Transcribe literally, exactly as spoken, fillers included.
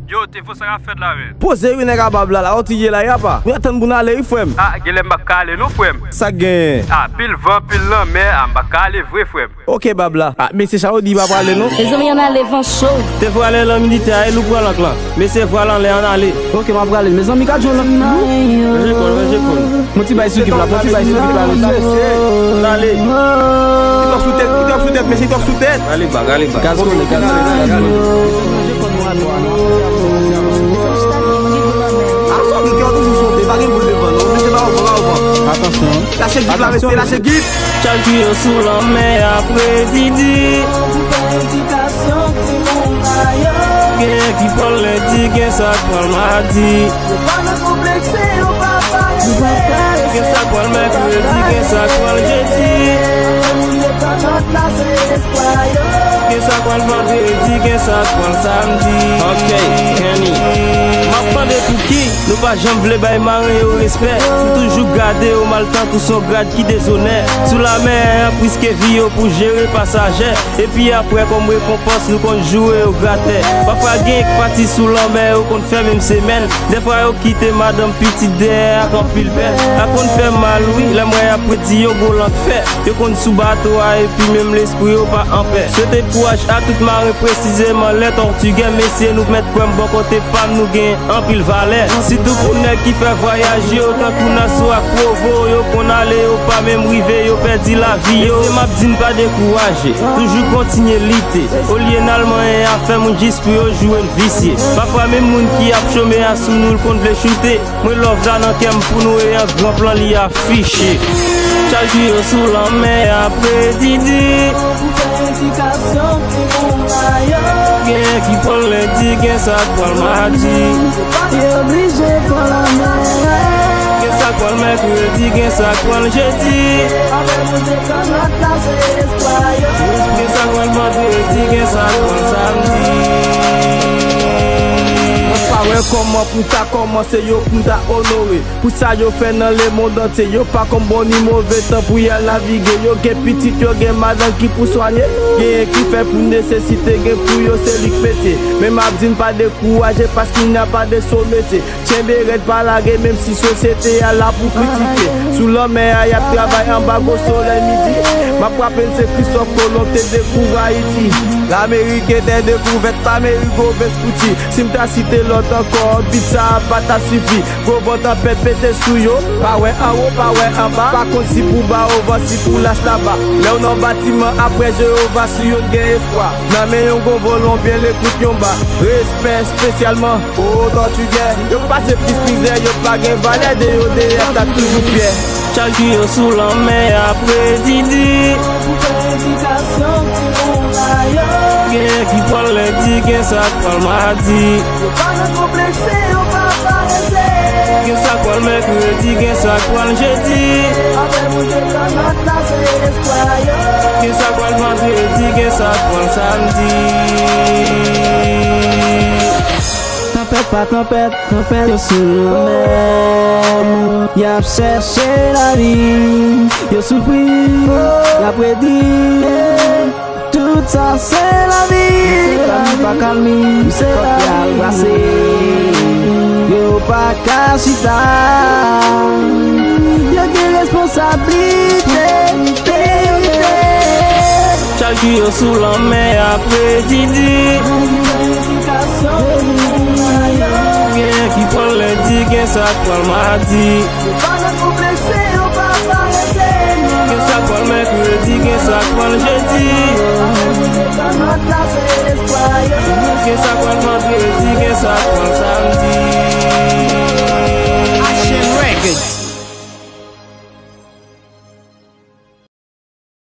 Yo, Tefo, sa k ap fèt la, menn? Poze wi, nèg a bab la, la w te ye la, y apa? Mwen atann pou n ale wi, frè m. Ah, genlè m p ap ka ale non, frè m. Sa k genyen? Ah, pil van, pil lanmè, ah, m p ap ka ale vre, frè m. Ok, bab la. Ah, mesye sa yo di pa prale non. Mezanmi, ann ale, van cho. Tefo, ale nan militè a, e lou pran lank lan. Mesye, vwal anlè, ann ale. Ok, m ap prale. Mezanmi, gad yon lank. Ranje kò l, ranje kò l. Yon ti bay sou kip la, yon ti bay sou kip la, mesye. Ann ale. Li twòp sou tèt, li twòp sou tèt, mesye, li twòp sou tèt. Ale bak, ale bak. Gaz kole, gaz kole, gaz kole. Atansyon. Chak jou yo sou lanmè ap redi di. Genyen ki pran l lendi, gen sa k pran l madi. Gen sa k pran l mèkredi, gen sa k pran l jedi. Gen sa k pran l vandredi, gen sa k pran l samdi. Ok, Kenny. M ap mande pouki nou pa janm vle bay maren yo respè. Nou toujou gade yo mal tankou s on grad ki dezonè. Sou lanmè an, ap riske vi yo pou jere pasajè. Epi apre, kòm rekonpans, nou konn joure yo gratè. Pafwa, gen k pati sou lanmè, yo konn fè menm semèn. Dèfwa, yo kite madanm, pitit dèyè ak anpil pèn. Sa konn fè mal, wi, lè m wè y ap redi yon gwo lank fè. Yo konn sou bato a, epi menm lespri yo pa anpè. Swete kouraj a tout maren, presizeman lè Tòtigè. Mesye, nou mèt kwè m, bò kote pa m, nou gen anpil valè. Sitou pou nèg ki fè vwayaj yo, tankou Nassau ak Provo, yo konn ale, yo pa menm rive, yo pèdi lavi yo. Mesye, m ap di n pa dekouraje, toujou kontinye lite. Olye n al manyen afè moun jis pou yo joure n visye. Pafwa menm moun ki ap chome a sou nou, l konn vle choute. Mwen love la nan kè m pou nou e an gran plan li afiche. Chak jou yo sou lanmè ap redi di. Genyen ki pran l lendi, gen sa k pran l madi. Gen sa k pran l mèkredi, gen sa k pran l jedi. Gen sa k pran l vandredi, gen sa k pran l samdi. Mwen pa wè kòman pou m ta kòmanse yo pou m ta onore. Pou sa yo fè nan lemonn antye, yo pa konn bon ni move tan pou y al navige. Yo gen pitit, yo gen madanm ki pou swanye. Genyen ki fè pou nesesite, gen pou yo se li k mete. Men m ap di n pa dekouraje, paske il n'y a pas de sot métier. Tyenbe rèd, pa lage, menm si sosyete a la pou kritike. Sou lanmè a, y ap travay anba gwo solèy midi. M ap raple n se Kristòf Kolon te dekouvri Ayiti. Lamerik etè dekouvèt pa Merigo Vespucci. Si m ta site lòt ankò, bit sa a pa t ap sifi. Gwo van tanpèt pete sou yo, pa wè anwo, pa wè anba. Pa konn si pou ba ou van, si pou lach laba. Lè w nan batiman, apre Jewova, si youn gen espwa. Nan men yon gwo volon, byen lekout yon ba. Respè espesyalman pou Tòtigè. Yo pase plis mizè, yo pa gen valè, de yo dèyè, t ap toujou fyè. Chak jou yo sou lanmè ap redi di. Genyen ki pran l lendi, gen sa k pran l madi. Gen sa k pran l mèkredi, gen sa k pran l jedi. Gen sa k pran l vandredi, gen sa k pran l samdi. Tanpèt pa tanpèt, tanpèt yo sou lanmè. Y ap chèche lavi, yo soufri, y ap redi. Tout sa se lavi, lavi pa kalmi, se lavi. Yo pa ka chita, yo gen responsablite. Chak jou yo sou lanmè ap redi di. Genyen ki pran l lendi, gen sa k pran l madi. Gen sa k pran l mèkredi, gen sa k pran l jedi. Gen sa k pran l vandredi, gen sa k pran l samdi.